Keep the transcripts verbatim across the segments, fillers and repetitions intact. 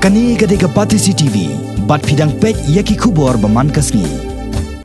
Kane ka dei ka Batesi T V, bad phi dang peit ïa ki khubor ba man ka sngi.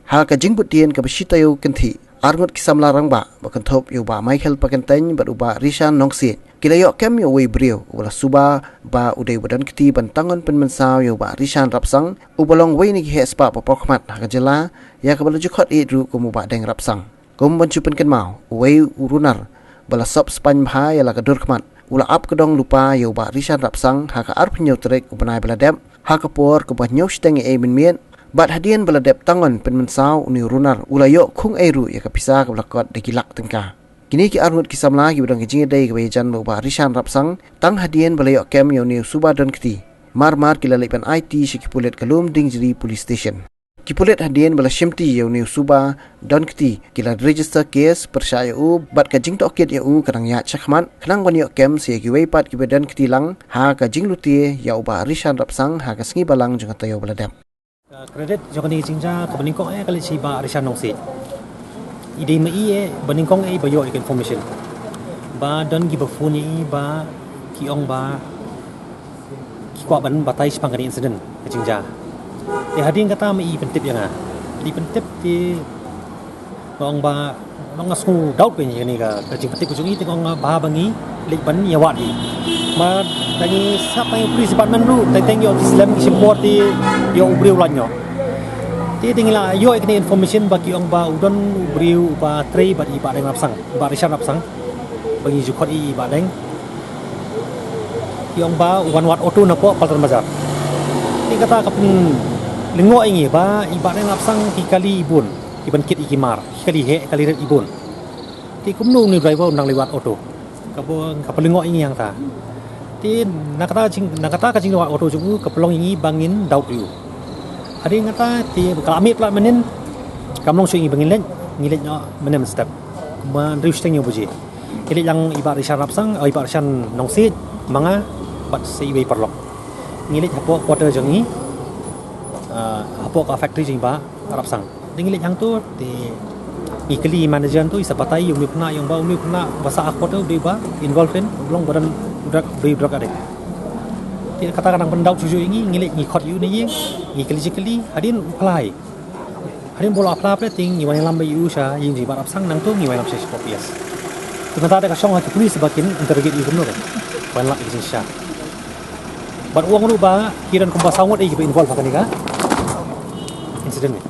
Ha ka jingbud dien kaba shi taïew kynthih, arngut ki samla rangbah, ba kynthup ïa u Bah Michael Pakyntein bad u Bah Rishan Nongsiej, ki la ïoh kem ïa uwei u briew uba la suba ba u dei uba don kti ban tang on pynmynsaw ïa u Bah Rishan Rapsang, uba long uwei na ki heh spah ba pawkhmat ha ka jylla, ïa kaba la ju khot ïeit ruh kum u Bah Deng Rapsang. Kum ban shu pynkynmaw, uwei u runar ba la sop spaiñ bha ïa la ka dur khmat, u la ap kdong lypa ïa u Bah Rishan Rapsang ha ka arphew tarik u bnai ba la dep, ha ka por kaba hynñiew shiteng ïa mynmiet, bad hadien ba la dep tang on pynmynsaw une u runar, u la ïoh khung ei ruh ïa ka pisa kaba la kot da ki lak tyngka. Kine ki arngut ki samla kiba don ka jingïadei kaba ïajan bad u Bah Rishan Rapsang, tang hadien ba la ïoh kem ïa une u suba don kti, mar mar ki la leit ban aiti sha ki pulit ka Lumdiengjri Police Station. Ki pulit hadien ba la shimti ïa une u suba don kti, ki la register case pyrshah ïa u, bad ka jingtohkit ïa u ka dang ïaid shakhmat, khnang ban ïoh kem sa ïa kiwei pat kiba don kti lang ha ka jinglute ïa u Bah Rishan Rapsang ha ka sngi Balang jong ka taïew ba la dep. Ka credit jong kane ka jingjia kaba nyngkong eh ka leit sha i Bah Rishan Nongsiej. I dei ma i eh ba nyngkong eh ba ïoh ïa ka information. Ba don kiba phone ïa i ba ki ong ba ki kwah ban batai shaphang kane incident ka jingjia. Te hadien kata ma i pyntip ïa nga. I pyntip te nga ong ba, nga ong nga sngew doubt kane, kane ka, ka jingpyntip ka jong i, te nga ong ba, ba ngi leit ban ïa wad ïa i. Ma da ngi sngap tang ïa u police department ruh, teng teng ïoh ki slem ki shim por te ïoh u briew lait noh. Te, te ngi la ïoh ïa kane information ba ki ong ba u don u briew uba trei bad i Bah Deng Rapsang, Bah Rishan Rapsang. Ba ngi ju khot ïa i Bah Deng. Ki ong ba u wan wad auto napoh Paltan Bazar. Te kata ka pynlyngngoh ïa ngi ba i Bah Deng Rapsang ki kali i bun, ki ban kit ïa ki mar, ki kali heh, kali rit i bun. Te kumno une u driver u nang leit wad auto. Kaba, ka pynlyngngoh ïa ngi hangta. Te na kata ka jing, na kata ka jingwad auto jong u ka pynlong ïa ngi ba ngin doubt ïa u. Hadien kata te ka la miet palat mynnin, kam long shuh ïa ngi ba ngin leit, ngi leit noh mynne mynstep. Kumba hynriew shiteng ïa u baje. Ngi leit lang i Bah Rishan Rapsang, oh, i Bah Rishan Nongsiej, ma nga bad sa iwei i paralok. Ngi leit hapoh quarter jong i, ah, hapoh ka factory jong i Bah Rapsang. Te ngi leit hangto, te ngi kylli i manager hangto, i sa batai ïa une u khynnah, ïa u ba une u khynnah ba sah ha quarter u dei uba involved in, u long ba don u drug, u dei u drug addict. Te kata ka nang pyndoubt shuh shuh ïa ngi, ngi leit ngi khot ïa u na ïing, ngi kylli jingkylli, hadien u phla hi. Hadien ba u la phla pyrthei te ngi wan ïalam bad ïa u sha ïing jong i Bah Rapsang, nangto ngi wan ïalam sha Chief of Police. Te mynta te ka shong ha ki police ba kin interrogate ïa u kumno ruh. Wan lap ïa ka jingshisha. Bad u ong ruh ba ki don kumba saw ngut ïa kiba involve ha kane ka incident ne.